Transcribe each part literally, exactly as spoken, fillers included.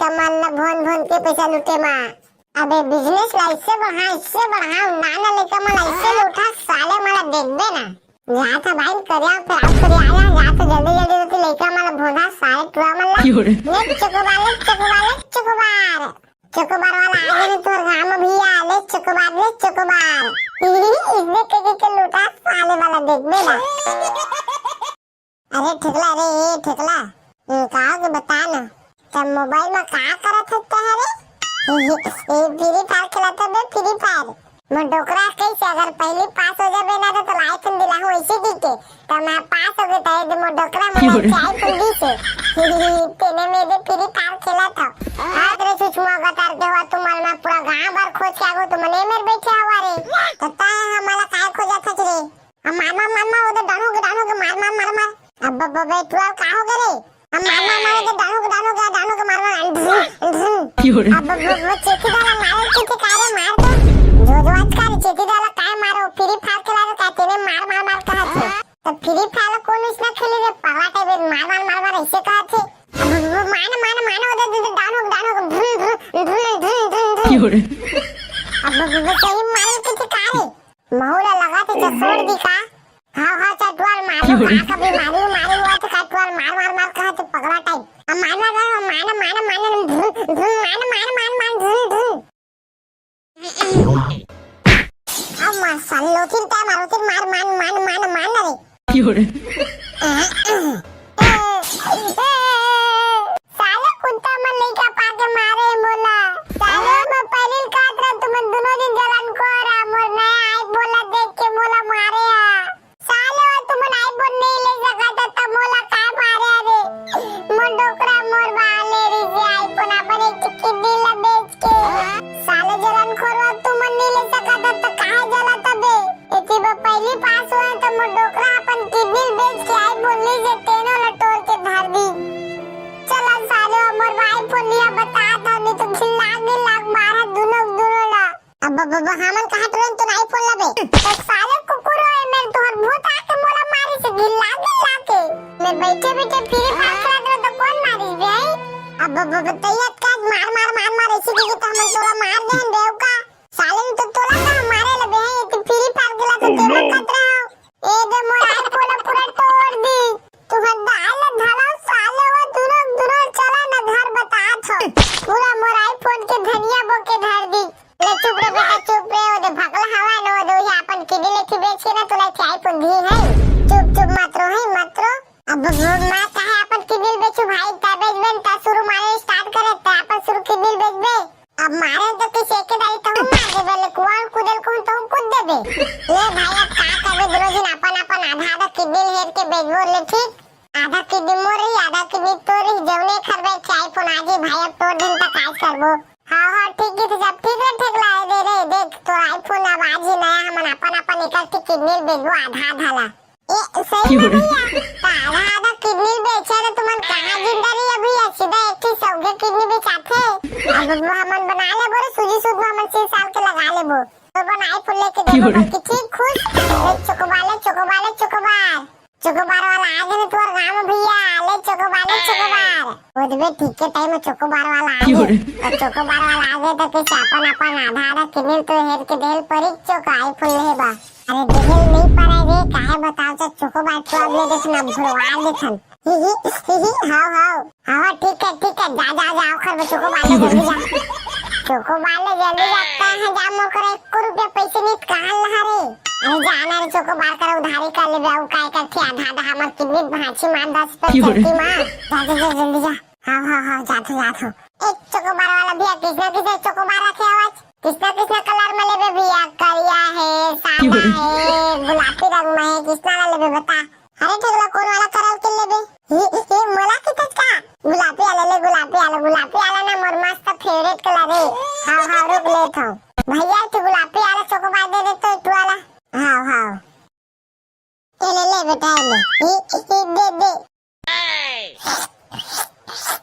लइका मन ला भोन भोन के पैसा लूटे मा। अबे business ला इससे बढ़ा, इससे बढ़ा, नाना लइका मन ला इससे लूटा, साले मन ला देखबे ना। जात हे भाई करिया, फिर आप करिया आया, जात हे जल्दी जल्दी होती लइका मन ला भोंदा, साले टुरा मन ला। क्यों रे? ले चोकोबार, ले चोकोबार, ले चोकोबार। चोकोबार वाला आ गया तोर गांव में भैया, ले चोकोबार, ले चोकोबार। इसने के, के, के लूटा साले वाला देखबे ना। अरे ठेकला रे, ए ठेकला, हम्म, का हो के बता ना, त मोबाइल में का करत हस तैं रे? ए, ए, Free Fire खेलत हस बे, Free Fire। मोर डोकरा कइसे अगर पहली पास हो जाबे ना, त तोला iPhone दिलाहूं ऐसे की के। त मैं पास हो गई, त ये दे मोर डोकरा मोला क्यों रे? Iphone दीस हे। तेने में दे Free Fire खेलत हस। हाथ रे सुषमा गतार के हुआ तुमन, मैं पूरा गांव भर खोज के आगो, तुमन ए मेर बैठे हवा रे। त तैं हमला काय खोजत हस रे? अब मार, मार, मार, मार, उधर डानो के, डानो के, मार, मार, मार, मार। अब ब-, ब-, बे, टुरा का हो गया रे? अब मार, मार, मार, उधर डानो के, डानो के, डानो के, मार, मार, ढुम, ढुम। क्यों रे? अब ब-, ब-, ब-, चेती डाला मारो, चेती का रे, मार दो। जो, जो आज का रे, चेती डाला काय मारो, Free Fire खेला रे, का तेने मार, मार, मार कहा थे? तो Free Fire कौन इसना खेले रे, पगला टाइप है, मार, मार, मार, मार, ऐसे कहा थे। अब ब-, ब-, मार, मार, मार, उधर, उधर, डानो के, डानो के, ढुम, ढुम, ढुम, ढुम, ढुम। क्यों रे? अब ब-, ब-, ब-, सही मारो, चेती का रे? महू ला लगा थे चसोड़ दी का? हाँ, हाँ, चटवाल मारो, क्यों रे? का कभी मारी, मारी हुआ तो चटवाल मार, मार, मार कहा थे पगला टाइप। अब मार, मार, मार, मार, मार, मार, धुन, धुन, मार, मार, मार, मार, धुन, धुन। अब मार, साले लोथिन तय मारो, फिर मार, मार, मार, मार, मार ना रे। क्यों रे? साले कुत्ता मन लइका पाके मारे मोला। साले मैं पहिली काट रहा, तुमन दोनों दिन जलन को रहा, मोर नया iPhone ला देख के मोला मारे हा। साले वो तुमन iPhone नहीं ले सकत, त मोला काय मारे रे? मोर डोकरा मोर बाल ले रही से iPhone अपन एक kidney ला बेच के। साले जलन खोरवा तुमन नहीं ले सकत, त काहे जलत बे? एती बर पहिली पास होय त मोर डोकरा अपन kidney बेच के iPhone लीस हे, तेनो ल टोर के धर दी। चल साले, मोर iPhone लिया बता था, नहीं तो घिल्ला घिल्ला मारा दुनो दुनो ला। अब ब-, ब-, ब-, हमन कहाँ टोरन तो iPhone लबे? तो साले कुकुर होय, मेरे तुहर भूत आके मोला मारी से घिल्ला घिल्ला के। मैं बैठे बैठे Free Fire खेलत रहो तो कौन मारी बे? अब ब-, ब-, ब-, तैयत का मार मार मार मार ऐसे की तो हमन तोला मार देन देव का। साले ने तो तोला का मारे लबे है, ये तो Free Fire खेला तो तेरा खतरा हो। ए दे मोर iPhone पूरा तोड़ दी। तू हर दाल धला साले वो दुनो, दुनो चला न घर बता छो। पूरा मोर iPhone के धनिया बो के धर दी। ले चुप रे बेटा, चुप रे, ओ दे भगला हवा न, ओ दे ये अपन kidney लेके बेच के ना तोला के iPhone दी है। चुप, चुप मत रो, है मत रो। अब वो मैं कहे अपन kidney बेचू भाई, ता बेच बन, ता शुरू मारे start करे, ता अपन शुरू kidney बेचबे। अब मारे तो किसी एक दाई तो हम मार देबे, ले कुआं कुदल को तो हम कूद देबे। ले भाई, अब का करबे, दोनों दिन अपन अपन आधा आधा kidney हेर के बेचबो, ले ठीक। आधा kidney मोर रही, आधा kidney तोर रही, जौने खरबे के iPhone आ जी भाई, अब तोर दिन तक आज करबो। हाँ, हाँ, ठीक है, तो जब ठीक है, ठीक ला दे रे, देख, तोर iPhone अब आज ही नया, हमन अपन अपन एक एक kidney बेचबो, आधा आधा ला। ए, सही में भैया, तो आधा आधा kidney बेचे तो तुमन कहाँ जिंदा रही है भैया, सीधा एक ही सौगे kidney बेचाथे। अब हमन बना लेबो रे, सूजी सूद में हमन छह साल के लगा लेबो। तो बनाए फुल्ले के देबो बल्कि ठीक खुश। ले चोकोबार, ले चोकोबार, ले चोकोबार। चोकोबार वाला आ गए तोर गाँव में भैया, ले चोकोबार, ले चोकोबार। वो देबे ठीक के time में चोकोबार वाला आ गए। तो चोकोबार वाला आ गए तो किस अपन अपन आधा आधा kidney तो हेर के देल परी चोको iPhone ले बा। अरे देहल नहीं पड़े रे, काहे बताओ तो चोकोबार तो अब ले देख ना भुलवा देथन। ही ही, ही ही, हाव हाव। हाव, ठीक है, ठीक है, जा, जा, जा, ओखर में चोकोबार ले जल्दी जा। चोकोबार ले जल्दी जा, कहाँ जा, मोर करा एको रुपया पैसे नहीं, कहाँ लहा रे? अरे जा ना रे, चोकोबार करा उधारी कर लेबे, अउ काय करथे, आधा, आधा हमर kidney भांची मार दस पे चलती माँ। जा, जा, जा, जल्दी जा। हाँ, हाँ, हाँ, जाथो, जाथो। एक चोकोबार वाला भैया, किसना किसना चोकोबार रखे हो आज? किसना किसना colour में लेबे भैया? करिया है, सादा है, गुलाबी रंग में है, किसना वाला लेबे बता? अरे ठेकला, कौन वाला colour के लेबे? ये, ये मोला किथस का? गुलाबी वाला ले, गुलाबी वाला, गुलाबी वाला ना मोर मस्त favourite colour है। हाँ, हाँ, रुक लेत हूँ। भैया, तू गुलाबी वाला चोकोबार दे दे तो, तू वाला। हाँ, हाँ। ए ले, ले बेटा, ए ले। ए, ए, दे, दे।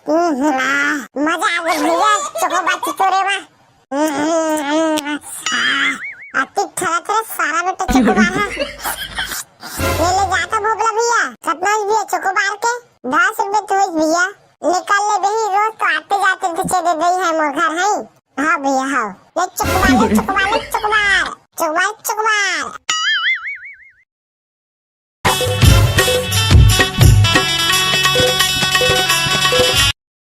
हम्म, आ, मजा आ गया भैया, चोकोबार चिचोरे में। हम्म, हम्म, हम्म, आ, अति खरा तेरा सारा बेटा चोकोबार है। ले, ले जाता भोगला भैया। कितना भैया चोकोबार के? दस रुपए तो है भैया। निकल ले बही, रोज तो आते जाते तो चले गई है मोर घर है। हाँ भैया, हाँ। ले चुकवा, ले चुकवा, ले चुकवा, चुकवा, चुकवा।